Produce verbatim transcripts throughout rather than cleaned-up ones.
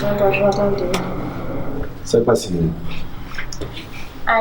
Tonton, jan w tande. Sa k pase menm?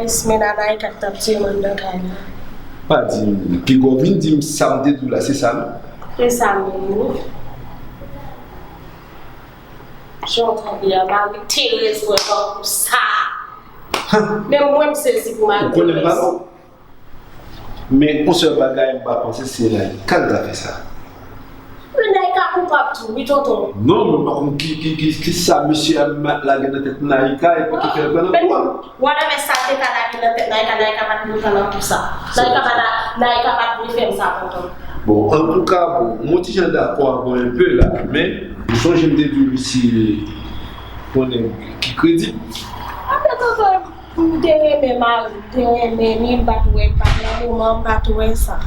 Ice men a Naïka k t ap tiye m anndan kay la. Pa di m, piga w vin di m sa m te di w la, se sa menm? Se sa menm wi. Jan w tande a, Marie Thérèse vrèman pou sa. Menm mwen m sezi pou Marie Thérèse. Men yon sèl bagay m pa panse se Naïka k ta fè sa. Men Naïka koupab tou wi tonton. Non, men m pa konn ki, ki, ki, ki sa mesye a lage nan tèt Naïka epi ki fè l pran nan kou a. Whatever sa te ka lage nan tèt Naïka, Naïka pa t dwe pran nan kou sa. Naïka pa t, Naïka pa t dwe fè m sa tonton. Bon, antouka, bon, m yon ti jan dakò avè w enpe la, men ou sonje m te di w li se yon nèg ki kredib. Apre tonton, m te renmen mari m, m te renmen li, m pa t wè, m pa t nan moman, m pa t wè sa.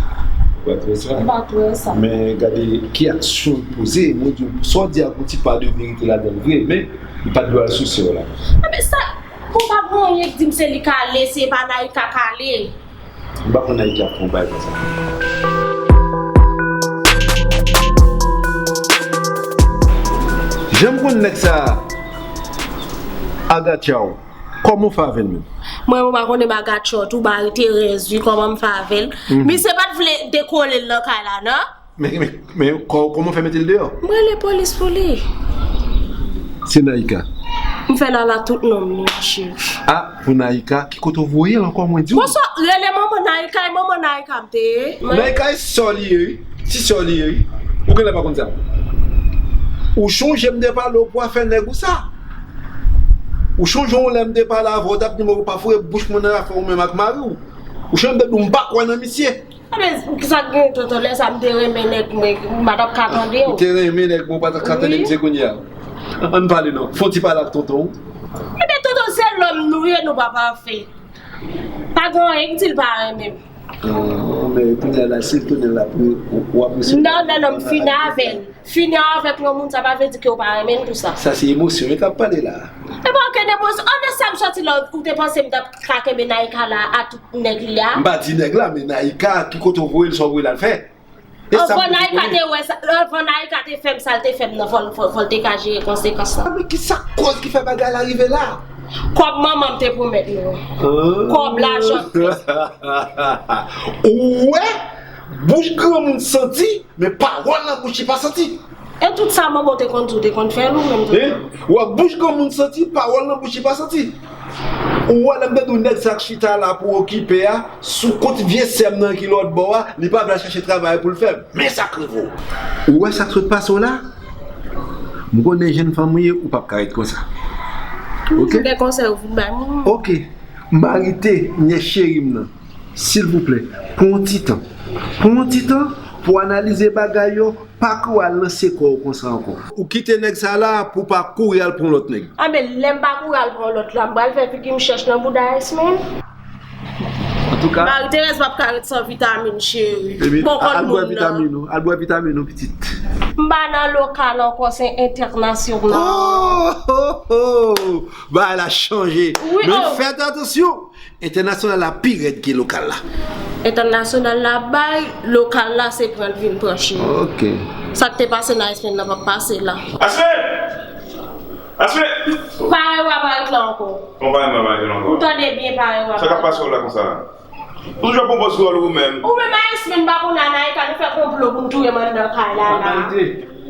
Ou pa t wè sa? M pa t wè sa. Men gade ki aksyon l poze, mwen di w, sa w di a gen yon ti pa de verite ladan l vre, men li pa t dwe al sou sè w la. Enben sa, bon pa gen anyen k di m se li k ale, se pa Naïka k ale. M pa konn Naïka ap fè yon bagay konsa. Jan m konn nèg sa a, Agatchaw, kòman w fè avè l menm? Mwen, ou pa konnen m Agatchaw tou, Marie Thérèse wi, kòman m fè avè l. Misye pa t vle dekole l nan kay la non. Men, men, men kò- kòman w fè mete l deyò? M rele polis pou li. Se Naïka. M fè l al a tout nonm li, cheri. A, pou Naïka, ki kote w voye l ankò, mwen di w? Bonswa, rele manman Naïka, e manman Naïka m te ye. Naïka e sè w li ye wi. Ti sè w li ye wi. Ou genlè pa konn sa. Ou chonje m te pale w pou afè nèg ou sa? Ou chonje yon lè m te pale avè w, w t ap di m ou pa foure bouch mwen nan afè ou menm ak mari w? Ou chonje m te di w m pa kwè nan misye? Enben, kisa k gen tonton, lè sa m te renmen nèg mwen, m pa t ap ka tande w. Ou te renmen nèg mwen, ou pa t ap ka tande misye kounye a? Ann pale non, fè yon ti pale ak tonton w. Enben tonton, se lòm nou ye, nou pa pafè. Pa gen anyen k di l pa renmen m. Men kounye a la, si l tounen la, w ap resevwa. Non, non, non, m fini avè l. Fini avèk yon moun, sa pa vle di ke w pa renmen l pou sa. Sa se emosyon yo k ap pale la. E pa okenn emosyon. An, nan sa m sòti la, ou te panse m t ap ka kenbe Naïka la a tout nèg li a? M pa di nèg la, men Naïka, ki kote w voye l, sa w voye l al fè? E sa m Anvan Naïka te wè sa, anvan Naïka te fè m sa l te fè m nan, fò l, fò, fò l te ka jere konsekans lan. Men ki sa k koz ki fè bagay la rive la? Kòb manman m te pwomèt nou. Kòb lajan. Ou wè? Bouch granmoun santi, men pawòl nan bouch li pa santi. E tout sa manman w te konn di w te konn fè l ou menm tonton? Ou wè bouch granmoun santi, pawòl nan bouch li pa santi. Ou wè lè m te di w nèg sa k chita la pou okipe a, sou kont vye sè m nan ki lòt bò a, li pa vle al chache travay pou l fè. Men sa k rive w. Ou wè sa k sot pase w la? M konnen jèn fanm ou ye, ou p ap ka ret konsa. Oke? Gen konsèy ou vin bay mwen. Oke. Marite, nyès cheri m nan. Silvouplè, pran yon ti tan. Pran yon ti tan pou analize bagay yo, pa kouri al lanse kò w konsa ankò. Ou kite nèg sa la pou w pa kouri al pran lòt nèg. Anben, lè m pa kouri al pran lòt la, m pral fè figi m chèch nan bouda Ice Man. Antouka, Marie Thérèse p ap ka ret san vitamin, cheri. Bon, konn al bwè moun nan. Vitamin ou, al bwè vitamin ou, pitit. M pa nan lokal ankò, se entènasyonal. Oh, oh, oh. Bagay la chanje. Men fèt atansyon. Entènasyonal la pi rèd ke lokal la. Entènasyonal la bay, lokal la se pran l vin pran cheri. Ok. Sa k te pase nan Ice Man nan p ap pase la. Aspen! Aspen! Pare w ap arete la ankò. Ou pa renmen m arete la ankò. Ou tande byen, pare w ap arete. Sa k ap pase w la konsa? Ou toujou ap pran pòz dwòl ou menm. Ou menm Ice Man, m pa konnen Naïka, nou fè konplo pou n touye m anndan kay la la.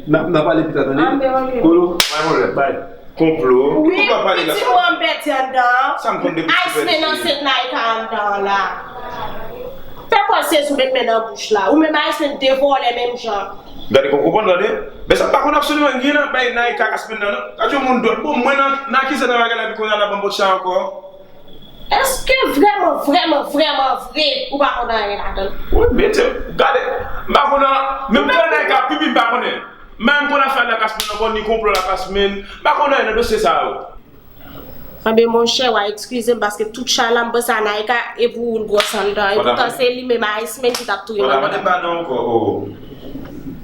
N ap pale pita, tande? Kolo, bay pwoblèm, bay. Konplo? Wi, pitit mwen m pèdi anndan an. Sa m konn depi Ice Man ansent Naïka anndan an la. Fè kò sezi w met men nan bouch la. Ou menm Ice Man de vòlè menm jan. Gade kòm konprann tande. Men sa m pa konn absoliman gen nan bay Naïka ak Ice Man nan non. Gade yon moun dwòl. Bon, mwen nan, nan akize nan bagay la epi kounye a n ap ban m bòt sa ankò. Èske vrèman, vrèman, vrèman vre ou pa konn anyen ladan l? Wi, men te, gade, m pa konn an, menm pran Naïka pipi m pa konnen. M pa menm konn afè a laklas mwen ankò, ni konplo laklas mwen, m pa konn anyen nan dosye sa yo. Anben monchè, w a eskize m paske tout chay la m panse a Naïka e pou ou l gwòs anndan. Epoutan se li menm Ice Man ki t ap touye m anndan. Fò ta pa te ba non ankò, oh.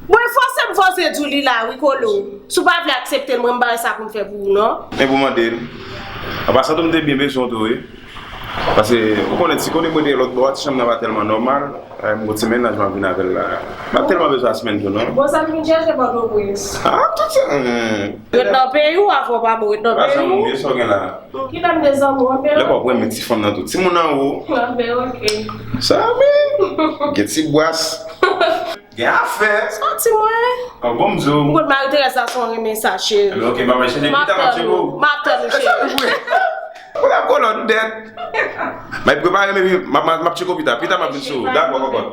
Bon, e fòse m fòse di w li la wi, Kolo. Si w pa vle aksepte l, mwen m pa wè sa pou m fè pou ou non. Men pou mande l. An pasan tou m te byen bezwen w tou wi. Paske ou konnen ti kote mwen te ye lòt bò a, ti chanm nan pa tèlman nòmal. Ay, m gon ti mennaj m ap vin avè l la. M ap tèlman bezwen Asmèn tou, non. Bon, sa m vin chèche Pòtoprens. Ah, tout sa. Hmm. Ret nan peyi w, afè w pa bon, ret nan peyi w. Pa janm oubliye sa w gen la. Ki lè m de zanmi w, anpil. Lè w ap renmen ti fanm nan tou. Timoun anwo. Anpil, ok. Sa, men. Gen ti bwas. Gen afè. Santi mwen. An bon, m di w. M konn Marie Thérèse la, se yon renmen sa, cheri. Ebyen, ok, m ap chèche pita, m ap tcheke w. M ap tann ou, cheri. Ou la kolòn dèt. Mwen prepare men m ap, m ap tcheke w pita. Pita m ap vin sou ou. Dakò, kòkòt.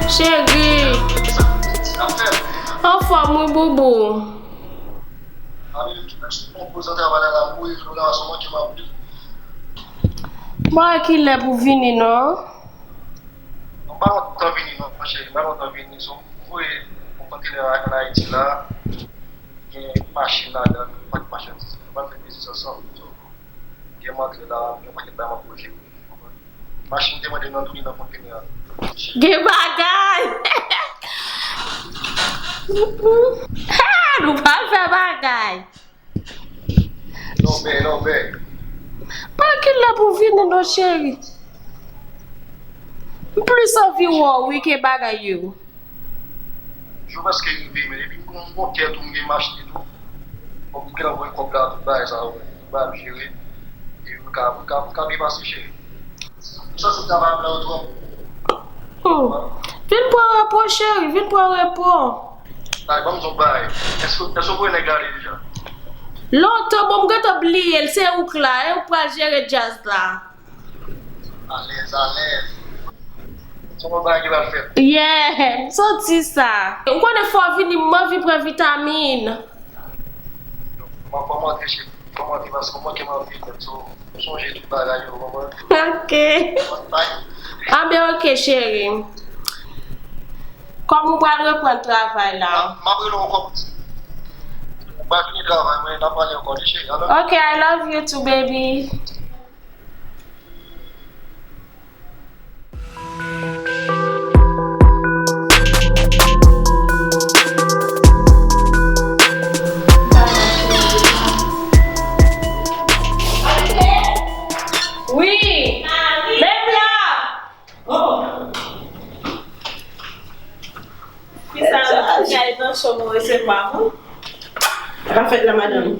Cheri. Anfòm wi, boubou. Bon, kilè pou vini non? M pa lontan vini non, cheri, m pa lontan vini. Se yon voye yon kontenè ann Ayiti la. Gen machin ladan, yon pakèt machandiz. Nou pral fè biznis ansanm. So, gen m antre la, gen yon pakèt bagay m ap pwodui. Machin te mande nan tou li nan kontenè a. Gen bagay! Ha! Nou pral fè bagay! Lòbèy, lòbèy. Pankilè pou vini non, cheri. M plis anvi wè w wi ke bagay yo. Jou prèske rive, men depi m gon kè tou, m gen machli tou. Fòk m gentan voye kòb la, tout bagay sa yo, tout bagay ap jere. E m ka, m ka, m ka byen pase, cheri. M santi travay ap la yo twòp. Hmm. Vin pran repo, cheri, vin pran repo. Ay, ban m di w yon bagay. Èske, èske w voye nèg la ale deja? Lontan, bon, m gentan bliye l, se ou k la, e ou k pral jere djaz la. Alèz, alèz. Se yon bagay ki pral fèt. Yeah, m santi sa. Ou konnen fò w vini, m anvi pran vitamin. Kòman, kòman te, cheri? Kòman te, paske mwen ke m anvi fèt, so, m sonje tout bagay yo, w konprann? Ok. Bye. Anben, ok, cheri. Kòm ou pral reprann travay la? M ap rele w ankò pou di. Mwen fini travay mwen, n ap pale ankò, cheri. I love you. Ok, I love you too, baby. Wi, menm la. Oh. Kisa w ap gade nan cho pou resevwa moun? Sa k ap fèt la, madanm?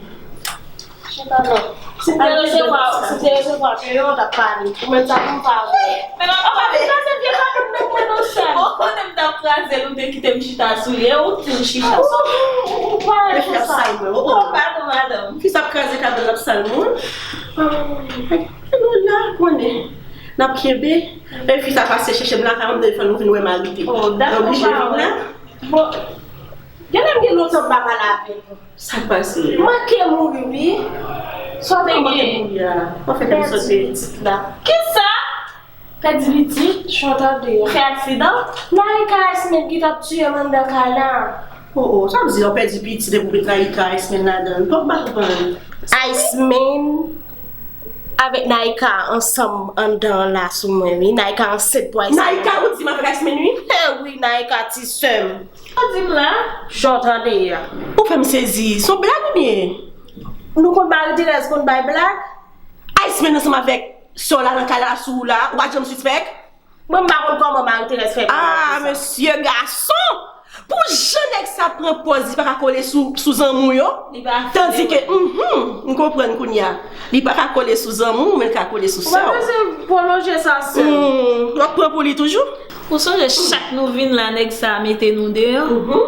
Chita non. Si m te resevwa, si m te resevwa deyo, w t ap pale. Ou menm sa pou m pa wè. Men w ap pale. Ou pa vin kraze vye kabann nan mwen non, sè. Ou konnen m t ap kraze l, ou te kite m chita sou li, e ou di m chita. Ou, ou, ou pale konsa. Fi ap sal mwen, oh. Oh, padon, madanm. Fi sa ap kraze kabann, l ap sal moun. Ay, nou la, konnen. N ap kenbe. E fi sa pase chèche m lakay mwen, m te fè nou vin wè m al rete. Oh, dakò, m oblije vin la. Bon, genlè m gen lontan m pa pale avè w. Sa k pase? M manke mouri, wi. Sa w te gen? Kòman w te mouri a? Ou fè tèt m sote. Pèdi pitit la. Kisa? Pèdi pitit? Jan w tande a. Fè aksidan? Naïka Ice-Man ki t ap tiye m anndan kay la. Oh, oh, sa vle di lè w pèdi pitit epi w met Naïka Ice-Man ladan l. Bon, m pa konprann. Ice-Man avèk Naïka ansanm anndan an la sou mwen, wi. Naïka ansent pou Ice-Man. Naïka, ou di m avèk Ice-Man, wi? Eh wi, Naïka ti sè m. Sa w di m la? Jan w tande a. Ou fè m sezi. Se yon blag oubyen? Nou konn Marie Thérèse konn bay blag? Ice-Man ansanm avèk sè w la nan kay la sou ou la, ou pa t janm sispèk? Mwen, m pa konn kòman Marie Thérèse fè blag konsa. Ah, mesye gason! Pou jan nèg sa pran pòz, li pa ka kole sou, sou zanmi w yo. Li pa fidèl. Tandike, mhm, m konprann kounye a. Li pa ka kole sou zanmi w, men l ka kole sou sè w. Ou pa bezwen pwolonje sa, sè m. Hmm, w ap pran pou li toujou? Ou sonje chak nou vin la, nèg sa mete nou deyò? Mhm.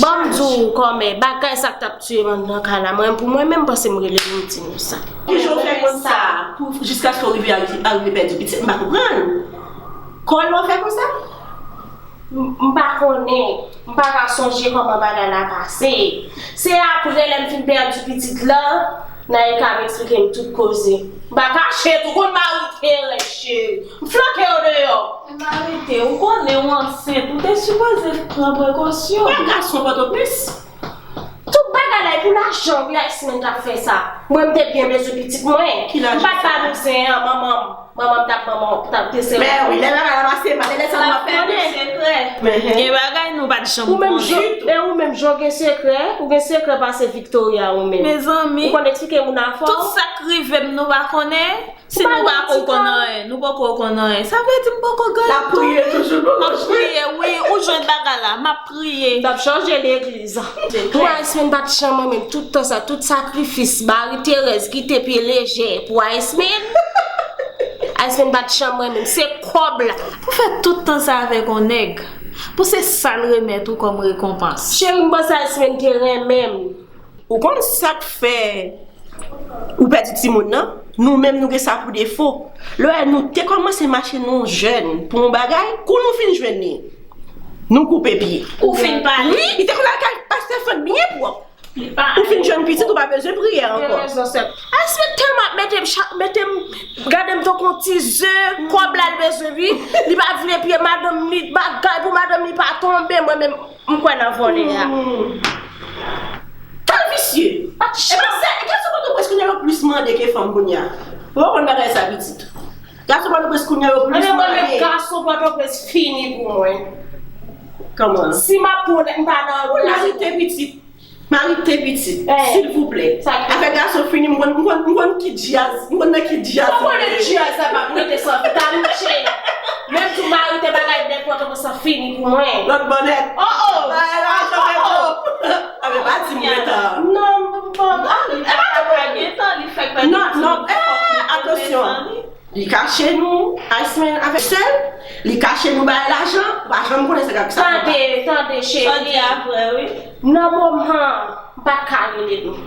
Ban m di w kòmè, bagay sa k t ap tiye m anndan kay la, mwen, pou mwen menm, m panse m rele pou m di nou sa. Kijan w fè konn sa? Pou, jiskaske w rive, arive pèdi pitit, m pa konprann. Kòlè w fè konsa? M, m pa konnen, m pa ka sonje kòman bagay la pase. Se apre lè m fin pèdi pitit la, Naïka ap eksplike m tout koze. M pa kache tou, konn Marie Thérèse, cheri. M flanke yo deyò. Men Marie Thé, ou konnen w ansent, ou te sipoze pran prekosyon. Wè gason Pòtoprens. Tout bagay la, e pou lajan wi Ice-Man t ap fè sa. Mwen, m te byen bezwen pitit mwen. Ki lajan sa? M pa t ba nou zen an, manman m. Manman m t ap, manman m t ap te sèvi. Men wi, lè bagay la pase mal, lè sa nou ap fè. L ap konnen. Sekrè. Men, hen. Gen bagay nou Ou pa t janm konnen. Ou menm, jan, e ou menm, jan w gen sekrè, ou gen sekrè pase Victoria ou menm. Mezanmi. Ou konn eksplike moun afè w? Tout sa k rive m, nou pa konnen. Si nou pa ko konn anyen, nou poko konn anyen. Sa vle di m poko gen. L ap priye toujou pou nou. M ap priye, wi. Ou jwenn bagay la, m ap priye. L ap chanje legliz. Pou Iceman pa t janm renmen m tout tan sa, tout sakrifis, Marie Thérèse kite pye lejè pou Iceman. Iceman pa t janm renmen m, se kòb la. Pou fè tout tan sa avèk yon nèg, pou se sa l remèt ou kòm rekonpans. Cheri, m panse Iceman te renmen m. Ou konn sa k fè ou pèdi timoun nan? Nou menm nou gen sa pou defo. Lè w wè nou te kòmanse mache nou jèn pou yon bagay, kou nou fin jwenn li, nou koupe pye. Ou fin pale. Wi, li te konn al kay pastè Frank byen pwòp. Ou fin jwenn pitit, ou pa bezwen priyè ankò. Gen rezon, sè. Iceman tèlman ap mete m cha-, mete m, gade m tankou yon ti ze, kòb la l bezwen, wi. Li pa vle peye madanm li, bagay pou madanm li pa tonbe, mwen menm. M kwè nan vòlè a. Hmm. Tan visye. Epi se gason Pòtoprens kounye a yo plis mande ke fanm kounye a. Ou pa konn bagay sa pitit. Gason Pòtoprens kounye a yo plis mande. Mwen menm gason Pòtoprens fini pou mwen. Kòman? Si m ap pran nèg m pa nan relasyon. Marite pitit. Marite pitit. Silvouplè. Avèk gason fini, m konn, m konn, m konn ki djaz. M konn nan ki djaz. Ou konnen djaz la pa prete san tanche. Menm tou marite bagay nèg Pòtoprens sa fini pou mwen. Lòt bò nèt. Oh, oh. Bagay la chanje tou. A, men pa di m gentan. Non, bon, bon. E pa tou pa gentan, li fèk pèdi. Non, non, eh, atansyon. Li kache nou, Iceman avèk sè l, li kache nou bay lajan, ou pa janm konnen sa k ap sa. Tande, tande, cheri. Sa di apre, wi. Nan moman, m pa t ka rele nou.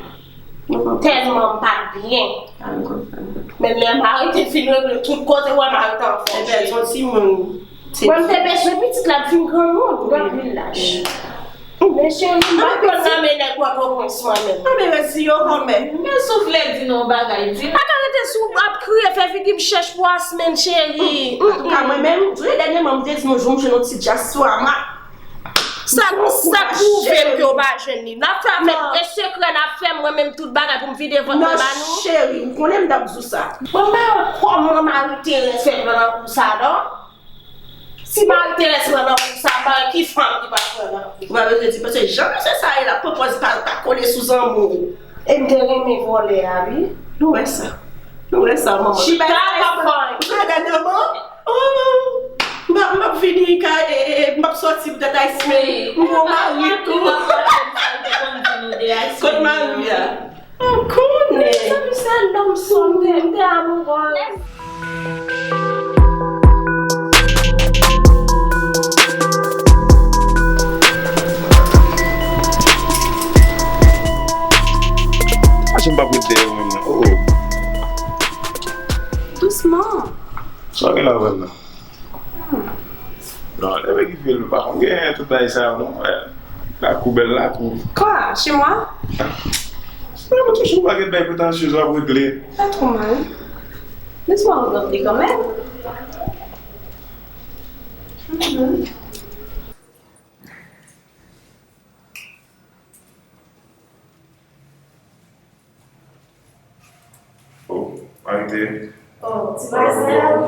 Tèlman m pa t byen. Men lè Marite fin regle tout kote, wè Marite anfòm. Ebyen, son timoun. Mwen, m te bezwen pitit la, m fin granmoun, pran anpil laj. Men cheri, m pa konn nan men nèg Pòtoprens mwen menm. Anben, resi yo kòmè. Men si w vle di nou yon bagay, di nou. Pa ka rete sou ap kriye, fè figi m chèch pou Iceman, cheri. Antouka, mwen menm, dènyèman, m te di nou, jou m jwenn yon ti dyaspora, m a Sa, sa pwouve m ke w pa jwenn li. N ap fè avèk e sekrè n ap fè, mwen menm tout bagay pou m vide vant mwen ba nou. Non, cheri, ou konnen m t ap di w sa. Mwen pa wè kòman Marie Thérèse fè pran nan kou sa, non. Si Marie Thérèse pran nan kou sa, m pa wè ki fanm ki pa pran nan kou. Ou pa bezwen di, paske jan mesye sa ye, l ap pran pòz pa, pa kole sou zanmi w. E m te renmen vòlè a, wi. Nou wè sa. Nou wè sa, manman. Chita, papa. Ou wè dènyèman? Oh, m ap, m ap vini kay, e, e, e, m ap sòti poutèt Iceman. M gon mari tou. Kot mari a? M konnen. Sa, se lòm sou m te, m te amourèz. Machin p ap ret dèyè w menm non. Oh, oh. Dousman. Sa w gen la, Vanna? Non, leve ki fil, pa konn gen tout bagay sa yo, non. Eh, lakou bèl lakou. Quoi, chez moi? Non, mwen toujou pa gen bagay pretansyez w ap regle. Pas trop mal. Laisse-moi regarder quand même. Mhm. Oh, Marite. Oh, ti Marcel.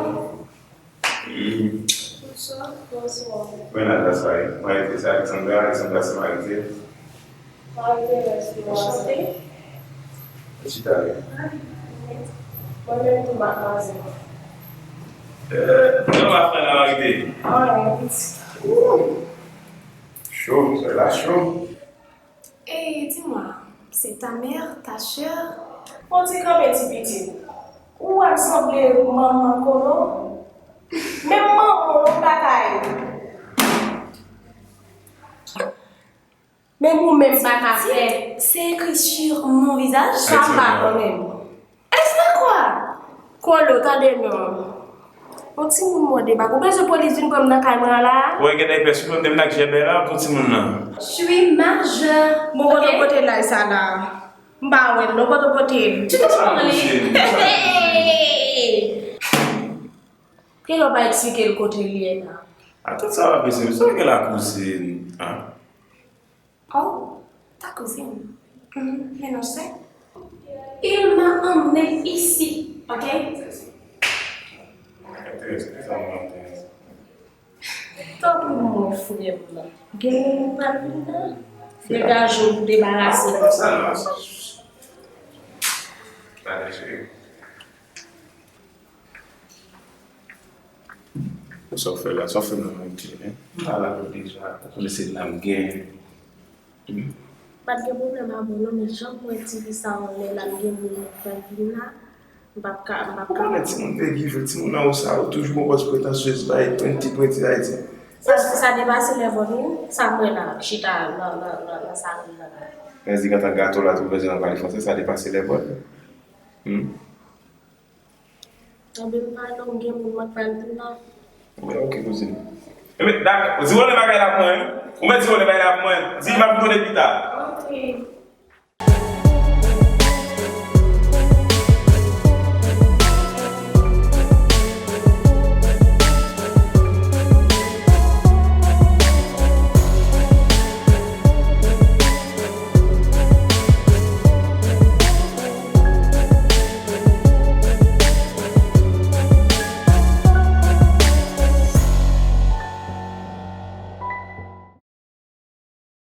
Mm. Bonsoir. Bonsoir. Mennaj la sa ye. Marite se Alexandra, Alexandra se Marite. Marite, mèsi. Anchante. Chita la. Mwen menm tou, madmwazèl. Eh, kòman afè la, Marite? Anyen, pitit. Ooh. Cho, sè la cho. Ey, dis-moi, c'est ta mère, ta sœur? Bon, ti kanpe ti pitit. Ou wè m sanble manman Kolo? Menm manman w pa ka ye. Menm ou menm pa ka fè. C'est écrit sur mon visage. Sa m pa konnen. Est-ce quoi? Kolo, tande non. Yon timoun mòde bak. Ou bezwen polis vin pran m nan kay mwen an la? Ou wè gen nèg pès ou menm, menm nan jèbè la pou timoun nan. Je suis majeur. Bon, kote w pote laj sa la? M pa wè l non, kote w pote l? Tu te prends les... Kilè w pa eksplike l kote l ye la? A tout sa w ap mesye, sa w gen la kouzin? Hein? Oh, ta cousine. Mhm, mais non, c'est... Il m'a emmené ici, ok? Enteresan, enteresan. Tanpri mwen, Fouye m nan. Gen moun pral vin nan. Degaje w pou debarase nou. Sa nan sa. Gade cheri. Sa w fè la, sa w fè nan menm ti men. M pa la pou deja. Ou konnen se la m gen. Pa t gen pwoblèm avè w non, men jan m wè ti vi sa anlè la, m gen moun k pral vin la. M p ap ka, m p ap Ou konnen timoun te give, timoun nan ou sa, ou toujou gon pòs pretansyez, bay pwenti pwenti Ayiti. Sa, sa depase lèvòl wi, sa m wè la, chita nan, nan, nan, nan sa ri la. Mwen di antan gato la tou bezwen nan pale franse, sa depase lèvòl. Hmm? Anben m pale w, gen moun mwen pral vin la. Mwen ok kouzin. Ebyen, dak, di w le bagay la pou mwen, wi. Ou mèt di w le bagay la pou mwen, di m ap konnen pita.